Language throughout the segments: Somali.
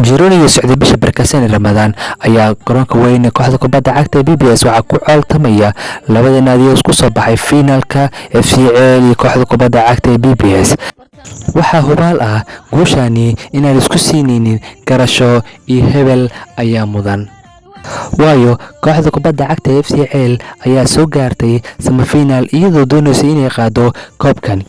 Jirooniga socday bisha barakeysan ee Ramadaan ayaa garoonka weyn ee kooxda kubadda cagta ee BBS waxaa ku cooltamaya labada naadi oo isku soo baxay fiinaalka, FC Ceel iyo kooxda kubadda cagta ee BBS. Waxaa hubaal ah guushani inaan isku siinaynin garasho iyo hebel ayaa mudan, waayo kooxda kubadda cagta ee FC Ceel ayaa soo gaartay semifinal iyadoo doonaysa inay qaado koobkan.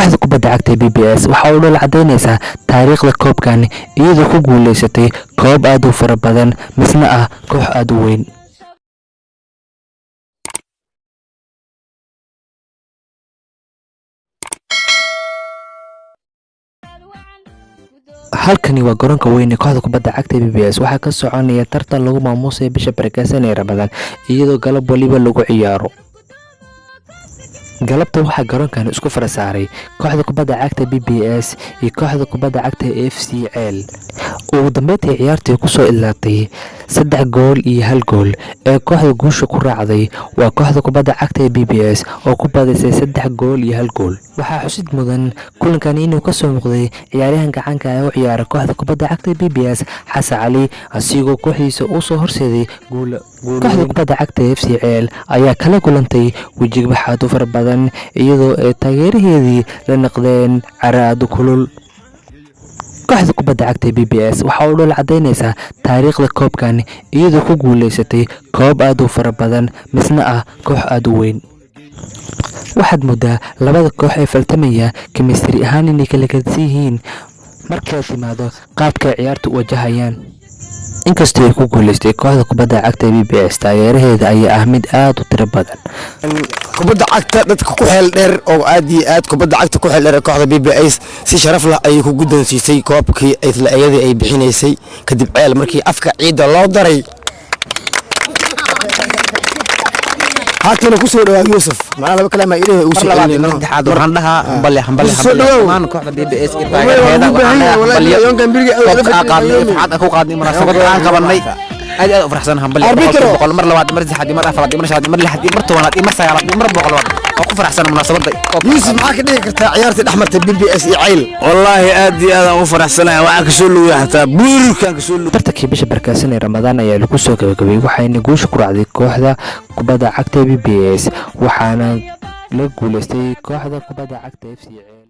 Kooxda kubadda cagta ee BBS waxa uu dhol cadaynaysaa taariikhda koobkan, iyadoo ku guuleysatay koob aad u fara badan, misna ah koox aad u weyn. Halkani waa garoonka weyn ee kooxda kubadda cagta ee BBS. Waxaa ka soconaya tartan lagu maamuusaya bisha barakeysan ee Ramadaan, iyadoo galab waliba lagu ciyaaro. Galabta waxaa garoonkan isku fara saaray kooxda kubadda cagta BBS iyo kooxda kubadda cagta FC Ceel. Ugu dambeyntii ciyaartii kusoo idlaatay 3 gool iyo 1 gool ee kooxda guusha ku raacday waa kooxda kubadda cagta ee BBS oo ku badisay 3 gool iyo 1 gool. Waxaa xusid mudan kulankani inuu kasoo muuqday ciyaaryahanka caanka ee u ciyaara kooxda kubadda cagta ee BBS, Xasan Cali, asigoo kooxdiisa uu soo horseeday guul. Kooxda kubadda cagta ee FC Ceel ayaa kala kulantay wejigabax aad u fara badan, iyadoo ay taageeraheedii la naqdeen cara aad u kulul. Kooxda kubadda cagta ee BBS waxa uu dhol cadaynaysaa taariikhda koobkan, iyadoo ku guuleysatay koob aad u fara badan, misna ah koox aad u weyn. Waxaad moodaa labada koox ee faltamaya chemistry ahaan inay kala gedsan yihiin markay timaado qaabka ay ciyaarta u wajahayaan. Inkastoo ay ku guuleystay kooxda kubadda cagta ee BBS, taageeraheeda ayaa ah mid aad u tiro badan. Kubadda cagta dadka ku xeel dheer oo aad iyo aad kubadda cagta ku xeel dheer, kooxda BBS si sharaf leh ayay ku guddoonsiisay koobkii isla iyadii ay bixinaysay kadib. Ceel markii afka ciidda loo daray, haatana ku soo dhawaa Yuusuf, macnaha laba kalaam ilaahay ugu soo celinayno. Saddexaad waxaan dhahaa hambali, hambali. Soo hambali dhawow. Dhammaan kooxda BBS iyo taageeraheeda waxaan dhahaa hambalyo. Koobka aan qaadnay, farxad aan ku qaadnay, munaasabad aan qabanay, aad iyo aad u faraxsan. Hambali 100%, mar labaad, mar saddexaad, mar afraad, mar shanaad, mar lixaad, mar tobanaad, mar sagaalaad, mar boqolaad oo ku faraxsan munaasabadda. Yuusuf, maxaa ka dhigi kartaa ciyaartii dhex martay BBS iyo Ceyl? Wallaahi aad iyo aad aan u faraxsanahay. Waxaan kasoo lugay xataa buurkaan kasoo lugay. Tartankii bisha barakeysan ee Ramadaan ayaa lagu soo gabagabay, waxayna guusha ku raacday kooxda kubadda cagta ee BBS, waxaana la guuleystay kooxda kubadda cagta FC Ceel.